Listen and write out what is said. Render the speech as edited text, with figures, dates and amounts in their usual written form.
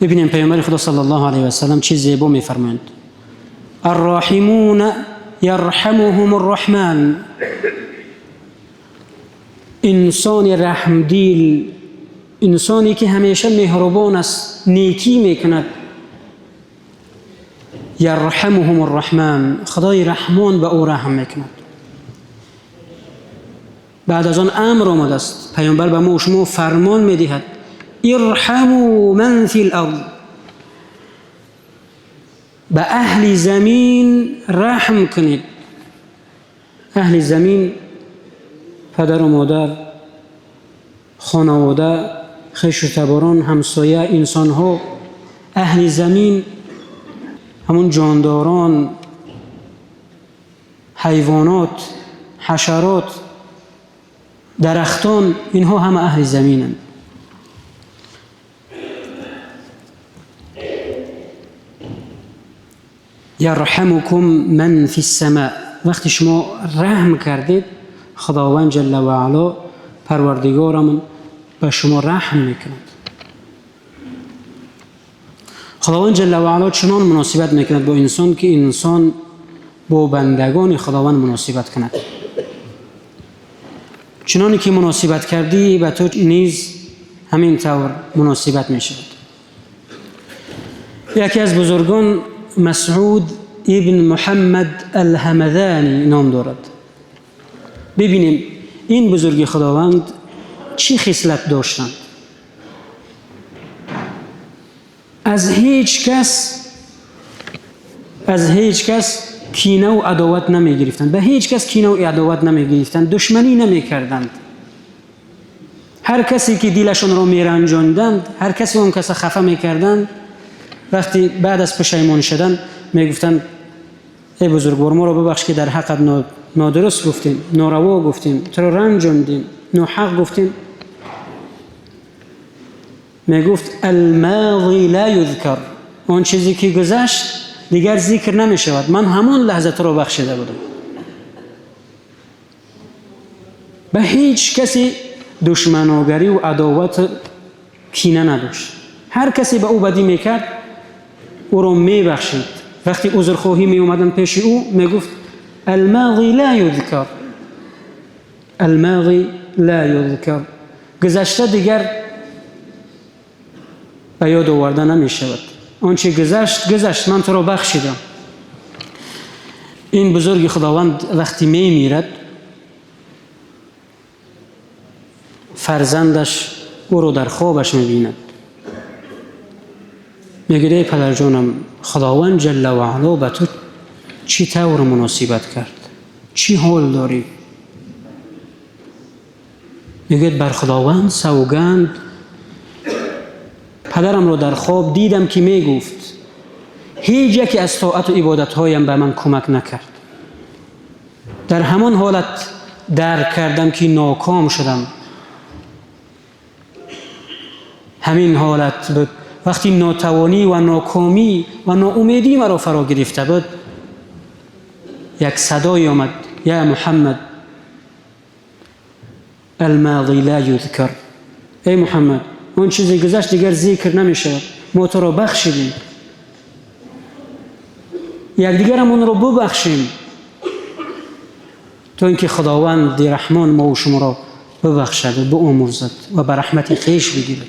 ببینیم پیامبر خدا صلی الله علیه و سلم چه زیبا میفرمایند: الراحمون یرحمهم الرحمن. انسان رحمدل، انسانی که همیشه مهربان است، نیکی میکند، یرحمهم الرحمن، خدای رحمان به او رحم میکند. بعد از آن امر آمده است، پیامبر به ما و شما فرمان میدهد: ارحموا من فی الارض، به اهل زمین رحم کنید. اهل زمین پدر و مادر، خانواده، خویش و تباران، همسایه، انسانها. اهل زمین همون جانداران، حیوانات، حشرات، درختان، اینها همه اهل زمینند. یرحمکم من فی السماء. وقتی شما رحم کردید، خداوند جل و علا پروردگارمون به شما رحم میکند. خداوند جل و علا چنان مناسبت میکند با انسان که انسان با بندگان خداوند مناسبت کند. چنانی که مناسبت کردی به تو نیز همین طور مناسبت میشود. یکی از بزرگان مسعود ابن محمد الهمذانی نام دارد. ببینیم این بزرگ خداوند چی خصلت داشتند. از هیچ کس کینه و عداوت نمی گرفتند، به هیچ کس کینه و عداوت نمی گرفتند، دشمنی نمی کردند. هر کسی که دلشون رو می رنجاندند، هر کسی اون کس خفه می کردند، وقتی بعد از پشیمان شدن می گفتند ای بزرگوار ما رو ببخش که در حقت نادرست گفتیم، ناروا گفتیم، تو رو رنجاندیم، ناحق گفتیم. می گفت الماضی لا یذکر، آن چیزی که گذشت دیگر ذکر نمی شود، من همون لحظه تو رو بخشیده بودم. به هیچ کسی دشمناگری و عداوت کینه نداشت. هر کسی به او بدی میکرد او رو میبخشید. وقتی عذرخواهی می اومدن پیش او میگفت الماضی لا یذکر، الماضی لا یذکر، گذشته دیگر به یاد آورده نمی شود، آنچه گذشت گذشت، من تو رو بخشیدم. این بزرگ خداوند وقتی می میرد فرزندش او رو در خوابش می بیند، میگه ای پدر جانم، خداوند جل و علا به تو چی طور مناسبت کرد، چی حال داری؟ میگه بر خداوند سوگند، پدرم رو در خواب دیدم که میگفت هیچ یکی از طاعت و عبادت هایم به من کمک نکرد. در همان حالت درک کردم که ناکام شدم. همین حالت بود وقتی ناتوانی و ناکامی و ناامیدی مرا فرا گرفته بود، یک صدای آمد: یا محمد الماضی لا یذکر، ای محمد اون چیزی گذشت دیگر ذکر نمی شود، ما تو را بخشیدیم، یکدیگرمون رو ببخشیم تا اینکه خداوند رحمان ما و شما را ببخشد و بآمرزد و به رحمت خویش بگیرد.